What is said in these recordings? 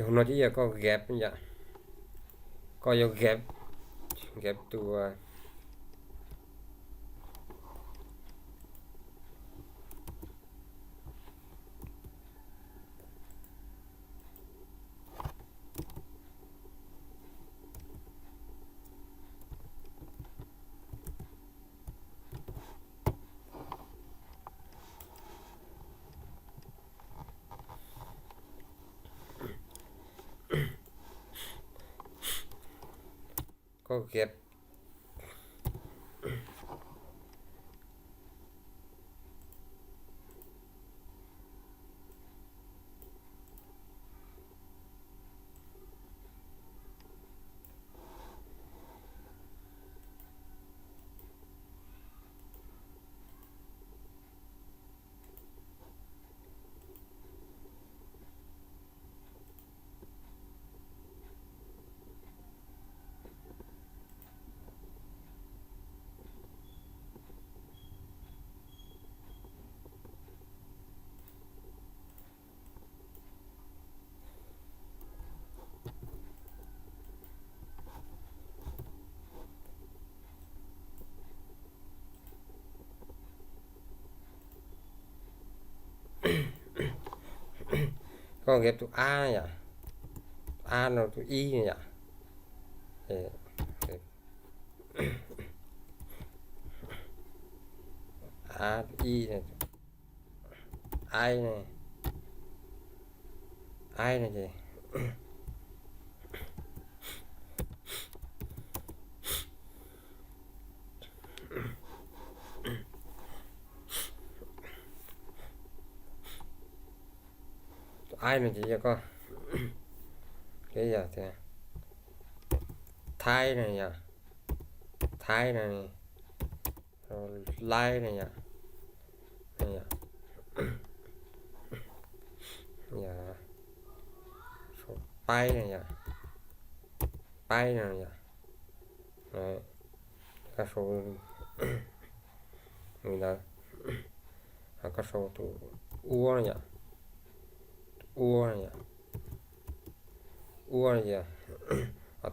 Yog no ces yog koj ghép yom, koj yuav ghép, ghép tus koj ghép. Koj ghép tus a yom, tus a no tus ib yom, a tus ib, ai, ai no ces tus ai no ces yog koj, yog tias thaib no yom, thaib no, laib no yom, paib no yom, paib no yom, koj sau li ntawd, koj sau tus ua no yom, tus ua no yom, ua no yom,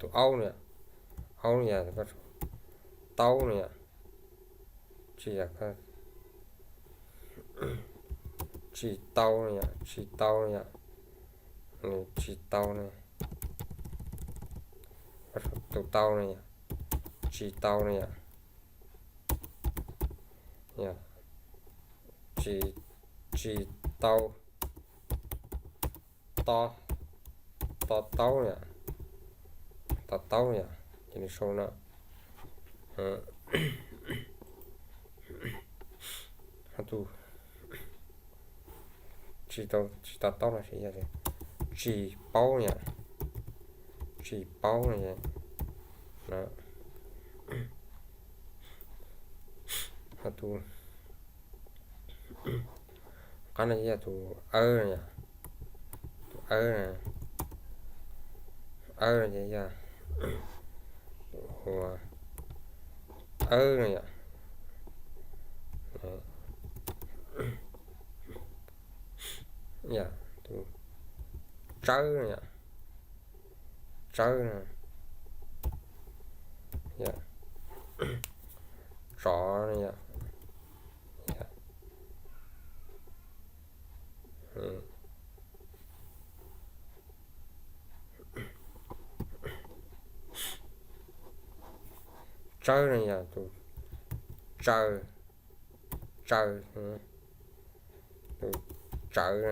tus aub no yom, aub no yom, koj sau taub no yom, tsis yog, tsis tau no yom, tsis tau no yom, tsis tau no, tus tau no yom, tsis tau no yom, tsis, tsis tau, to, to taub yom, to taub yom, ces nws sau no. Ho tus tsis to, tsis to taub no ces yog tsis paub yom, tsis paub no ces, ho tus qab no ces yog tus awb no yom, tus awb no, awb no ces yog tus awb no yom, yog tus tsawb no yom, tsawb no, tsov no yom, tsawb no yog tus tsaws, tsaws, tus tsawv,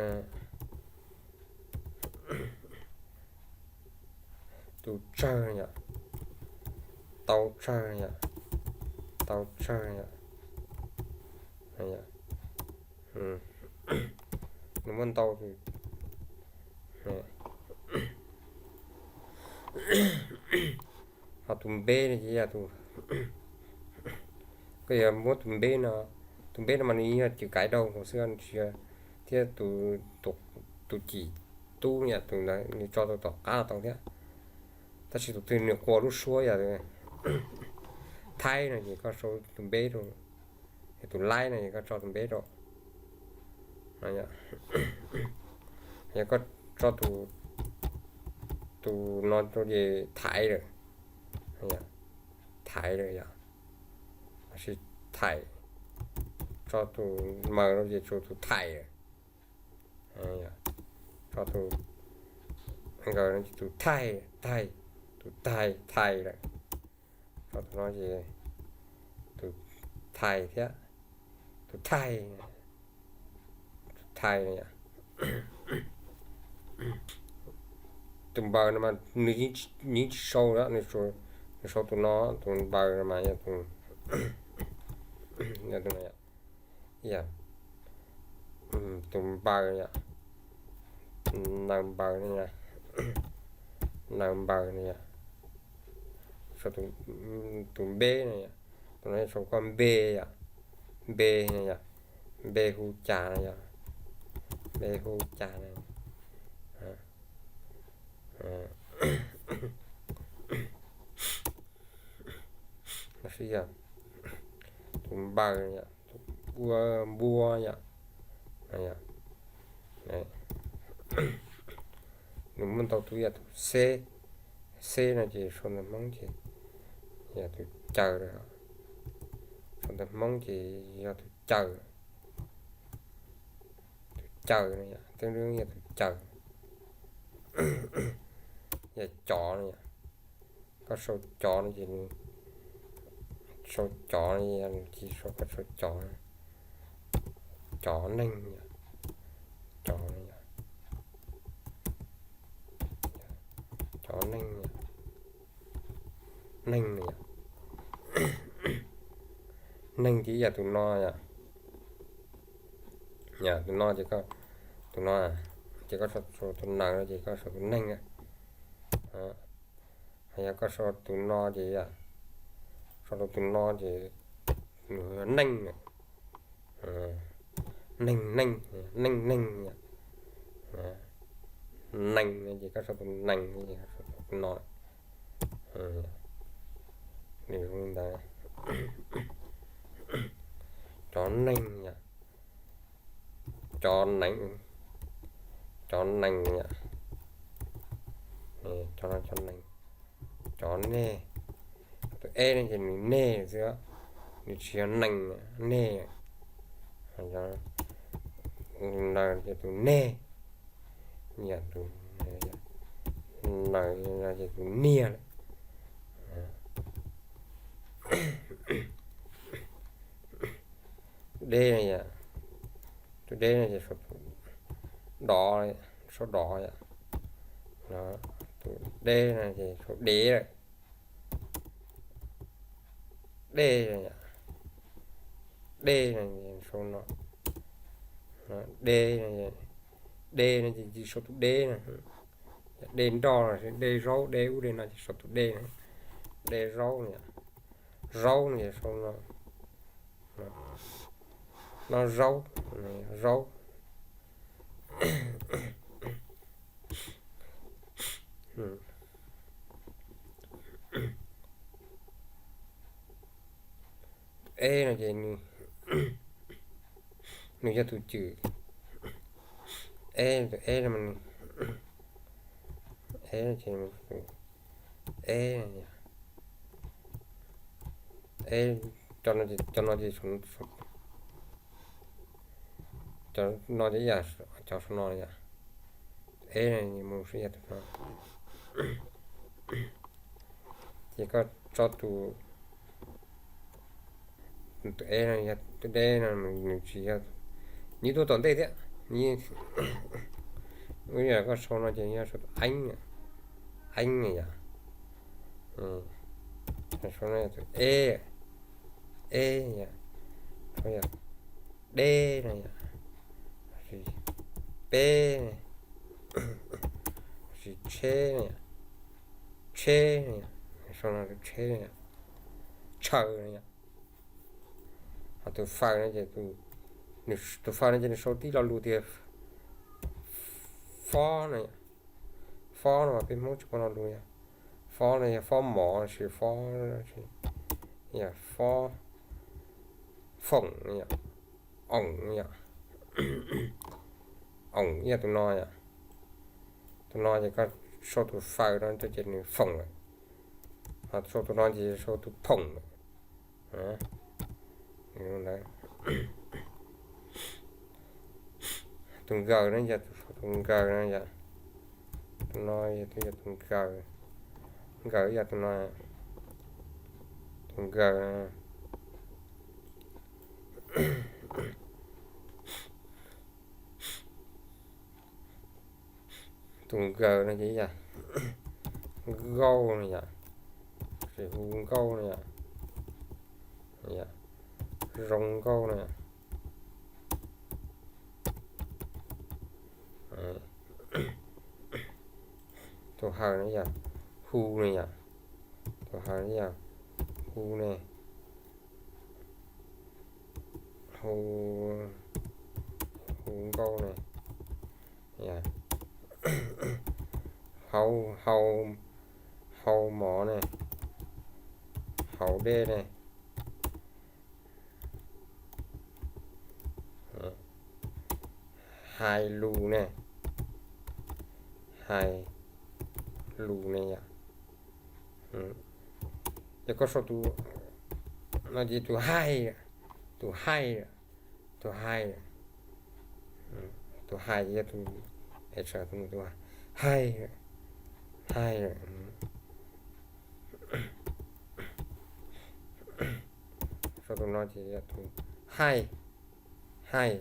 tus tsawg yom, tau tsawg yom, tau tsawg yom, nws muaj ntau. Ho tus npe no ces yog tus, koj yog muab tus npe no, tus npe no mas nws yog chữ cái đầu xwb, thiab tus, tus chỉ tub yom, tus ntawd nws tso rau tom qab tau thiab. Tab sis tus twg nws qua lub suab yom, thaib no ces koj sau tus npe rau, tus laib no ces koj tso tus npe rau. Yog koj tso tus tus no rau ces thaiv lawm, thaiv lawm yom, los sis thaiv, tso tus maws rau ces tso tus thaiv lawm, tso tus, nkawd no ces tus thaij, thaij, tus thaij, thaij lawm, tso tus no ces tus thaij thiab, tus thaij, tus thaij no yom. Tus npaws no mas nws yeej tsis sau, nws sau tus no, tus npaws no mas yog tus, yog tus no, tus npaws yom, naws npaws no, naws npaws no yom, tus npe no yom, tus no sau koj npe yom, npe no yom, npe hu cas no yom, npe hu cas no. Tus npaws yom, tus ua npua yom, nws muaj ntau tus yom, tus xeb, xeb no ces sau ntawv Hmoob ces yog tus caws, sau ntawv Hmoob ces yog tus caws, tus caws no yom, twb yog tus caws. Yog cov no yom, koj sau cov no ces nws, sau cov no ces nws cia sau koj sau cov, cov neeg yom, cov no yom, cov neeg yom, neeg no yom, neeg ces yog tus no yom, yog tus no ces, tus no ces koj sau tus naws no ces koj sau tus neeg, yog koj sau tus no ces, sau rau tus no ces nws yog neej, neeg, neej, neej, neeg, nees no ces koj sau tus nees, tus no, nws zoo li ntawd. Cov neeg yom, cov neeg, cov neeg yom, cov no cov neeg, cov nej, tus e no ces nws nej xwb, nws tsis yog neeg, nej, ces tus nej, yog tus, no ces tus niag lawm. Deb no yom, tus deb no ces sau tus dov, sau dov yom, tus deb no ces sau dev lawm. Dej no, dej no ces sau no, dej no, dej no ces tsis sau tus deb no, dej nroj los sis dej zaub dej ub dej no ces sau tus dej no, dej zaub no, zaub no ces sau no, no zaub, zaub. Tus e no ces nws yog tus cwm, e, tus e no, e, e, cov no ces, cov no ces, cov no ces yam cov sau no yom, e no mus saib yam tus no. Ces koj tso tus, tus e no yog tus deb no nws tsis yog, nws tuaj tom ntej thiab, nws, koj sau no ces yog sau tus eeb, eeb no yom, sau no yog tus e, e yom, sau yog deb no yom, peb, sis tsheb no yom, tsheb no yom, sau no tus tsheb no yom, tshaw no yom. Ho tus faws no ces, tus faws no ces nws sau tib lo lus tias fob no yom, fob no mas peb Hmoob tsis muaj lo lus yom, fob no yog fob mov los sis fob, yog fob, foom no yom, oom no yom, oom yog tus no yom, tus no ces koj sau tus faws no ces nws foom lawm, ho sau tus no ces sau tus phoom lawm. Tus nkaws no yog tus, tus nkaws no yog, tus no yog tus, yog tus nkaws, nkaws yog tus no, tus nkaws no. Tus nkaws no ces yog nkauj no yom, hu nkauj no yom, zoo nkauj no yom. Tus haws no yog hu ne yom, tus haws no yog hu ne, hu, hu nkauj ne, hau, hau, hau mov ne, haus dej ne, hais lus ne, hais lus ne yom. Yog koj sau tus no ces tus haij, tus haij, tus haij, tus haij yog tus, tus haij, haij. Sau tus no ces yog tus haij, haij.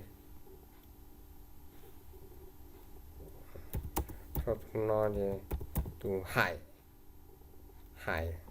Sau tus no ces tus haim, haim.